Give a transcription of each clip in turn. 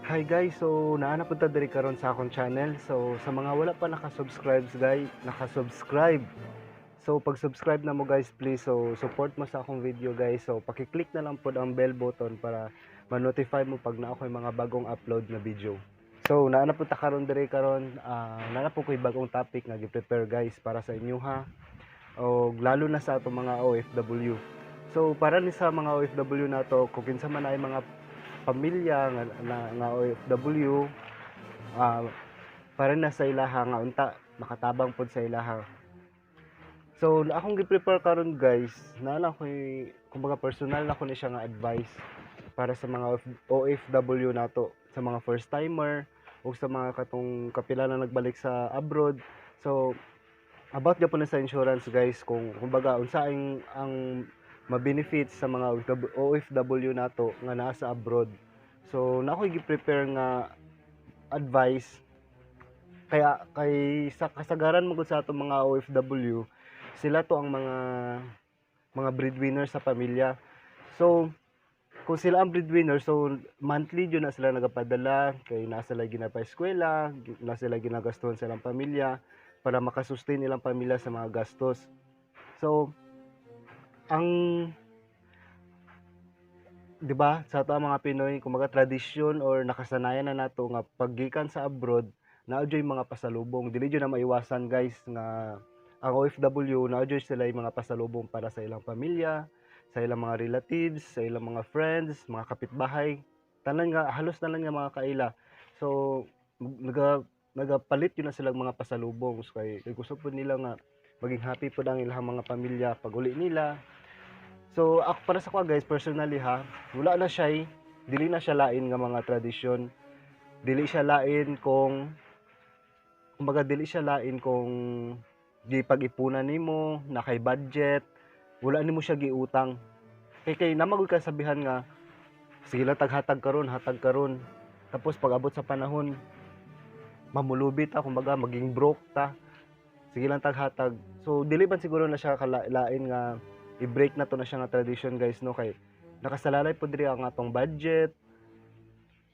Hi guys, so naa na pud ta diri karon sa akong channel. So sa mga wala pa naka-subscribe guys, naka-subscribe. So pag-subscribe na mo guys, please. So support mo sa akong video, guys. So paki-click na lang pod ang bell button para ma-notify mo pag naa ko'y mga bagong upload na video. So naa na pud ta karon diri karon, naa na pud ko'y bagong topic nga gi-prepare, guys, para sa inyo ha. O lalo na sa atong mga OFW. So para ni sa mga OFW nato, kung kinsa man ay mga pamilya nga, nga OFW, para na sa ilaha nga unta makatabang pod sa ilaha. So akong gi-prepare karon, guys, naa na ko'y kumbaga personal na ko ni siya nga advice para sa mga OFW nato, sa mga first timer o sa mga katong kapila na nagbalik sa abroad. So about gyapon na sa insurance, guys, kung kumbaga unsa ang ma-benefits sa mga OFW nato nga naa sa abroad. So na ako'y gi-prepare nga advice kaya kay sa kasagaran mo gud sa atong mga OFW, sila to ang mga breadwinner sa pamilya. So kung sila ang breadwinner, so monthly jud na sila nagapadala kay naa sila ginapa-eskwela, naa sila ginagastuhan sa ilang pamilya para makasustain ilang pamilya sa mga gastos. So ang 'di ba sa ato ang mga Pinoy, kumbaga tradisyon or nakasanayan na nato nga paggikan sa abroad, naa juy mga pasalubong. Dili jud na maiwasan, guys, nga ang OFW naa jud sila mga pasalubong para sa ilang pamilya, sa ilang mga relatives, sa ilang mga friends, mga kapitbahay, tanan nga halos tanan nga mga kaila. So nagapalit jud na silang mga pasalubong. So, kay gusto pud nila nga maging happy pud ang ilang mga pamilya pag uli nila. So ako, para sa ko guys, personally ha, wala na siya, dili na siya lain nga mga tradisyon. Dili siya lain kung kumbaga dili siya lain kung gipag-ipunan nimo, na kay budget, wala nimo siya giutang. Kay naa man gud kasabihan nga sige lang taghatag karon, hatag karon. Tapos pag abot sa panahon, mamulubi ta, kumbaga maging broke ta. Sige lang taghatag. So dili man siguro na siya kalain nga i-break na to na siya nga tradition, guys, no, kay nakasalalay po diri ang atong budget.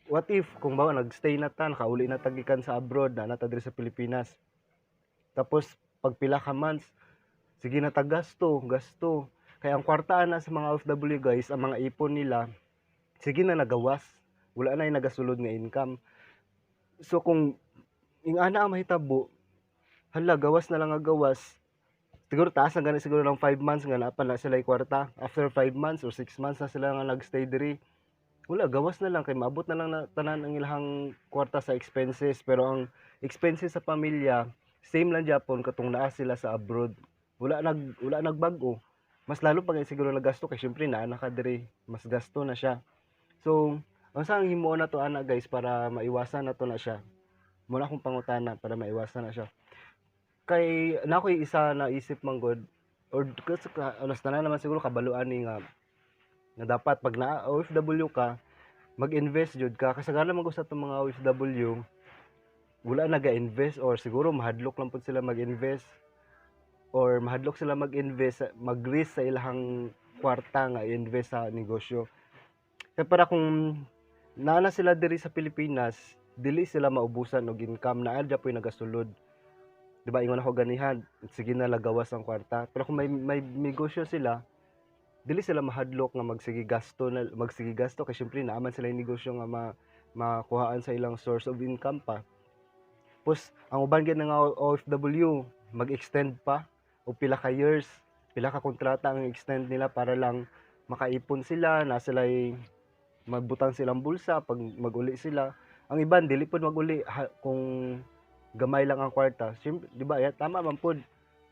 What if kung bawa nagstay na ta, nakauli na ta gikan sa abroad, na ta diri sa Pilipinas. Tapos pag pila ka months, sige na ta gasto, gasto. Kaya ang kwartaan na sa mga OFW, guys, ang mga ipon nila, sige na nagawas. Wala na yung nagasulod nga income. So kung ingana ang mahitabo, hala, gawas na lang ang gawas. Siguro taas na gani siguro ng 5 months nga naa pa na sila kwarta. After 5 months or 6 months na sila nga nagstay diri. Wala, gawas na lang kay maabot na lang na tanan ang ilahang kwarta sa expenses, pero ang expenses sa pamilya same lang japon katong naa sila sa abroad. Wala nagbag-o. Mas lalo pa siguro nagasto kay syempre naa na ka diri, mas gasto na siya. So, unsa ang himuon nato ana, guys, para maiwasan nato na siya? Muna akong pangutana para maiwasan na siya. Kay na ako'y isa na isip man gud or kasi alas na naman siguro kabaluan ni nga dapat pag na OFW ka, mag-invest jud ka. Kasagaran man gud sa atong mga OFW, wala naga-invest or siguro mahadlok lang pud sila mag-invest or mahadlok sila mag-invest, mag-risk sa ilahang kwarta nga i-invest sa negosyo. Kaya para kung naa na sila diri sa Pilipinas, dili sila maubusan og income, naa po'y nagasulod. Di ba ingon ako ganihan, sige na lagawas ang kwarta. Pero kung may negosyo sila, dili sila mahadlok nga magsige gasto na magsige gasto kay syempre naa man sila yung negosyo nga makuhaan sa ilang source of income pa. Pus ang uban gyud nga OFW mag-extend pa o pila ka years, pila ka kontrata ang extend nila para lang makaipon sila, na sila magbutang silang bulsa pag maguli sila. Ang iban dili pud maguli ha, kung gamay lang ang kwarta. Siyempre, di ba? Ya, tama man pud.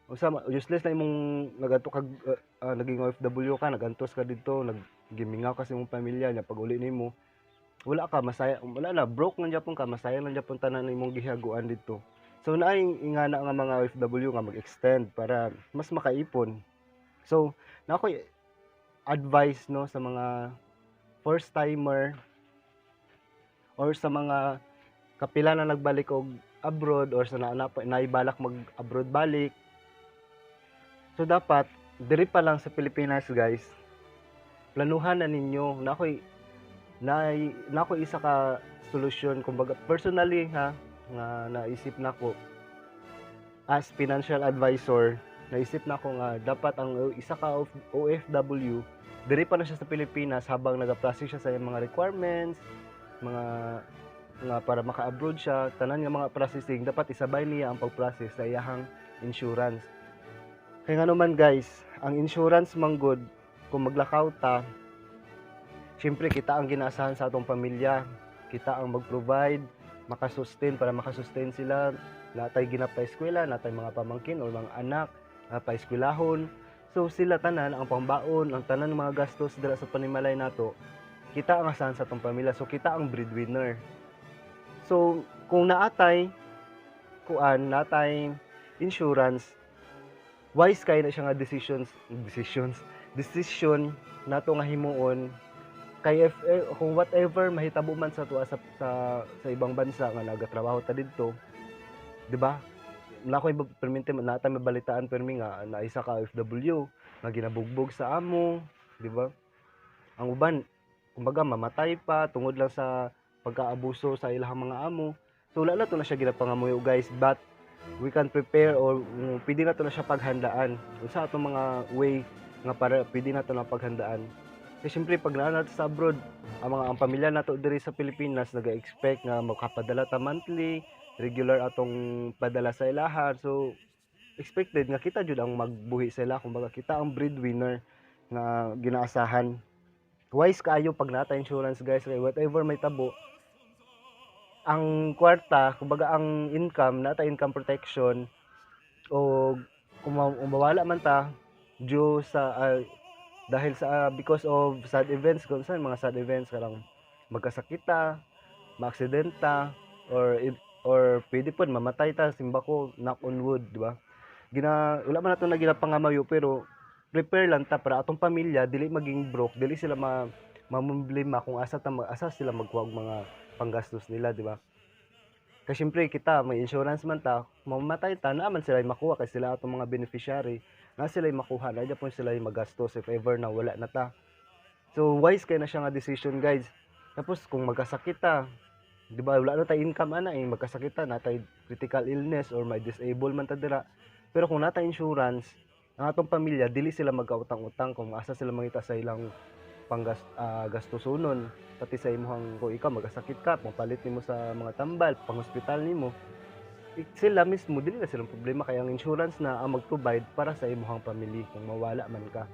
Usa useless na imong nagadto kag naging OFW ka, nagantos ka didto, naggimingaw ka sa imong pamilya nya pag uli nimo wala ka, masaya wala na, broke lang japon ka, masaya lang japon tanan imong gihaguan didto. So naay ingana nga mga OFW nga mag-extend para mas makaipon. So na ako'y advice no sa mga first timer or sa mga kapila na nagbalik og abroad or sa naibalak mag abroad balik. So dapat diri pa lang sa Pilipinas, guys, planuhan na ninyo. Na ako'y Na ako isa ka solusyon, kumbaga personally ha, nga naisip nako as financial advisor, naisip nako nga dapat ang isa ka OFW diri pa na siya sa Pilipinas habang nagaprocess siya sa iyang mga requirements, mga nga para maka-abroad siya, tanan nga mga processing, dapat isabay niya ang pag-process sa iyahang insurance. Kay nga naman guys, ang insurance manggod, kung maglakaw ta, syempre kita ang ginaasahan sa atong pamilya, kita ang mag-provide, makasustain, para makasustain sila, natay ginapa-eskwela, natay mga pamangkin o mga anak, pa-eskwelahon. So sila tanan ang pangbaon, ang tanan ng mga gastos dira sa panimalay nato, kita ang asahan sa atong pamilya. So kita ang breadwinner. So kung naatay kuan, natay insurance, wise kay na siya nga decisions decisions decision nato nga himuon, kay if, eh, kung whatever mahitabo man sa tuwa sa ibang bansa nga nagatrabaho ta didto, di ba? Na ko permente na ta mabalitaan permi nga na isa ka OFW nga ginabugbog sa amo, di ba? Ang uban kumbaga mamatay pa tungod lang sa pagkaabuso sa ilahang mga amo. So wala na to na siya ginapangamuyo guys, but we can prepare or pwede na to na siya paghandaan. Unsa atong mga way nga para pwede na to na paghandaan? Kasi syempre pag naa nato sa abroad, ang pamilya nato diri sa Pilipinas naga-expect nga makapadala ta monthly, regular atong padala sa ilaha. So expected nga kita jud ang magbuhi sa ila, kumbaga kita ang breadwinner nga ginaasahan. Wise kaayo pag nata insurance guys, kay whatever may tabo, ang kwarta, kumbaga ang income, nata income protection, o kung mawala man ta due sa dahil sa because of sad events, kung saan mga sad events karang magkasakit ta, maaksidenta, or pwede pod mamatay ta, simba ko, knock on wood, di ba? Gina wala man nato na ginapangamayo, pero prepare lang ta para atong pamilya dili maging broke, dili sila ma mamumblema kung asa sila magkuha og mga panggastos nila, di ba? Kasi syempre kita may insurance man ta, mamatay ta, naa man sila makuha kay sila atong mga beneficiary, na sila makuha, na gyapon sila magastos if ever na wala na ta. So wise kay na siya nga decision guys. Tapos kung magkasakit ta, di ba, wala na tay income ana eh, magkasakit ta, natay critical illness or may disable man ta dira. Pero kung nata insurance, ang atong pamilya dili sila magkautang-utang kung asa sila mangita sa ilang panggas gastusonon, pati sa imong, kung ikaw magkasakit ka, pangpalit nimo sa mga tambal, pang-hospital nimo, sila mismo dili na silang problema kay ang insurance na ang mag-provide para sa imong pamilya kung mawala man ka,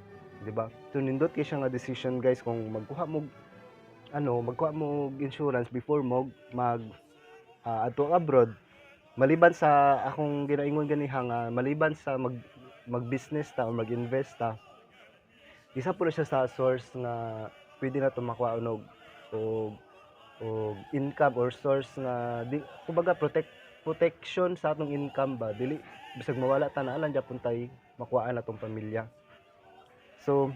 di ba? So nindot kay siya nga decision guys, kung magkuha mo ano, magkuha mo og insurance before mo mag adto abroad. Maliban sa akong ginaingon ganiha nga maliban sa mag business ta o mag-invest ta, isa po na siya sa source nga pwede na to makuha og og income or source nga di, kumbaga protection sa atong income ba, dili bisag mawala ta, naa lang gyapon tay makuhaan atong pamilya. So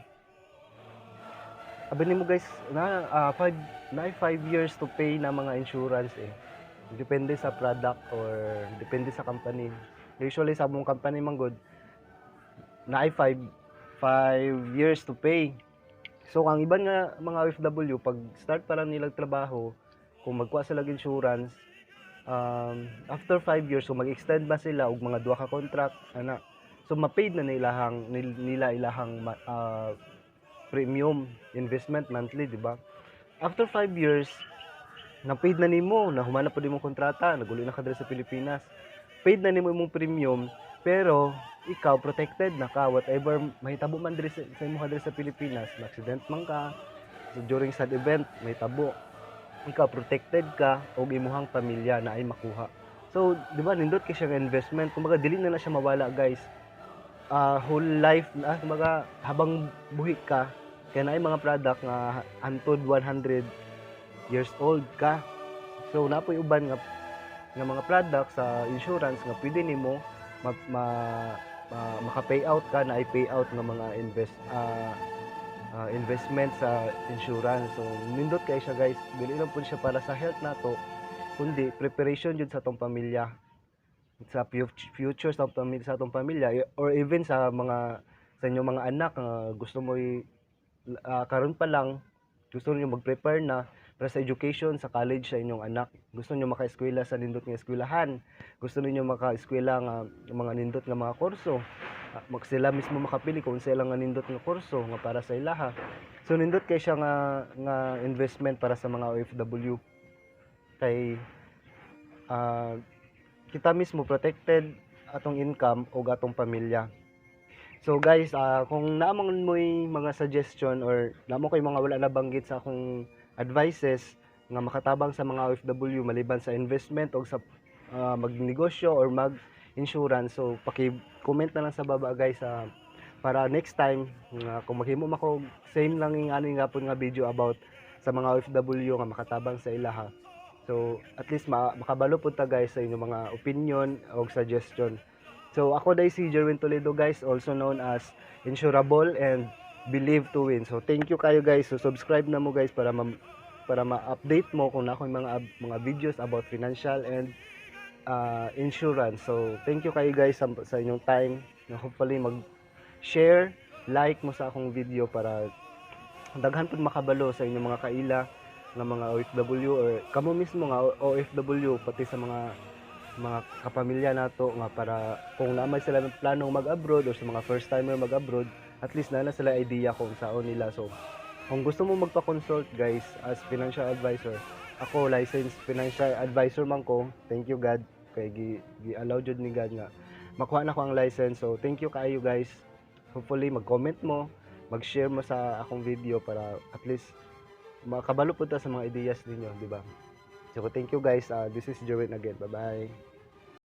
abi nimo guys na 5 na 5 years to pay na mga insurance eh, depende sa product or depende sa company. Usually sa among company man gud na ay 5 years to pay. So ang iban nga mga OFW, pag start pa lang nilang trabaho, kung magkuha sila og insurance, after 5 years, so mag-extend ba sila og mga duha ka contract ana, so ma-paid na nila ilahang premium investment monthly, di ba? After 5 years na paid na nimo, na humana po imong kontrata, naguli na ka diri sa Pilipinas, paid na nimo imong premium, pero ikaw protected na ka whatever mahitabo man diri sa imo diri sa Pilipinas, na-accident man ka, so during sad event mahitabo, ikaw protected ka og imuhang pamilya na ay makuha. So di ba nindot kay siya nga investment? Kumbaga dili na na siya mawala guys, whole life na, kumbaga habang buhi ka, kaya naay mga product nga hantod 100 years old ka. So napoy uban nga nga mga product sa insurance nga pwede nimo maka-pay out ka, na ay pay out nga mga investment sa insurance. So nindot kay siya guys, dili lang pud siya para sa health nato, kundi preparation jud sa atong pamilya, sa future sa atong pamilya, or even sa mga sa inyong mga anak nga gusto mo karon pa lang gusto niyo mag-prepare na. Para sa education, sa college sa inyong anak. Gusto niyo maka-eskwela sa nindot nga eskwelahan. Gusto niyo maka-eskwela nga mga nindot nga mga kurso. Sila mismo makapili kung unsa ilang nga nindot nga kurso nga para sa ilaha. So nindot kay siya nga investment para sa mga OFW. Kay kita mismo protected atong income o atong pamilya. So guys, kung naa man mo'y mga suggestion or naa mo kay mga wala nabanggit sa akong advices nga makatabang sa mga OFW maliban sa investment o sa magnegosyo or mag insurance, so paki-comment na lang sa baba, guys, para next time nga kung maghimo mako same lang yung ano yung gapon nga video about sa mga OFW nga makatabang sa ilaha. So at least makabalo pud ta, guys, sa inyong mga opinion o suggestion. So ako diay si Jerwin Toledo, guys, also known as Insurable and Believe to Win. So thank you kayo, guys. So subscribe na mo, guys, para ma-update mo kung naa ko'y mga videos about financial and insurance. So thank you kayo, guys, sa inyong time. Na hopefully mag-share, like mo sa akong video para daghan pud makabalo sa inyong mga kaila nga mga OFW or kamo mismo nga OFW, pati sa mga kapamilya nato nga para kung naa man sila planong mag-abroad or sa mga first timer mag-abroad, at least naa na sila idea kung saon nila. So kung gusto mo magpa-consult, guys, as financial advisor, ako licensed financial advisor man ko. Thank you God kay gi allow jud ni God nga makuha na ko ang license. So thank you kaayo, guys. Hopefully mag-comment mo, mag-share mo sa akong video para at least makabalo pud ta sa mga ideas ninyo, di ba? So thank you, guys. This is Jerwin again. Bye bye.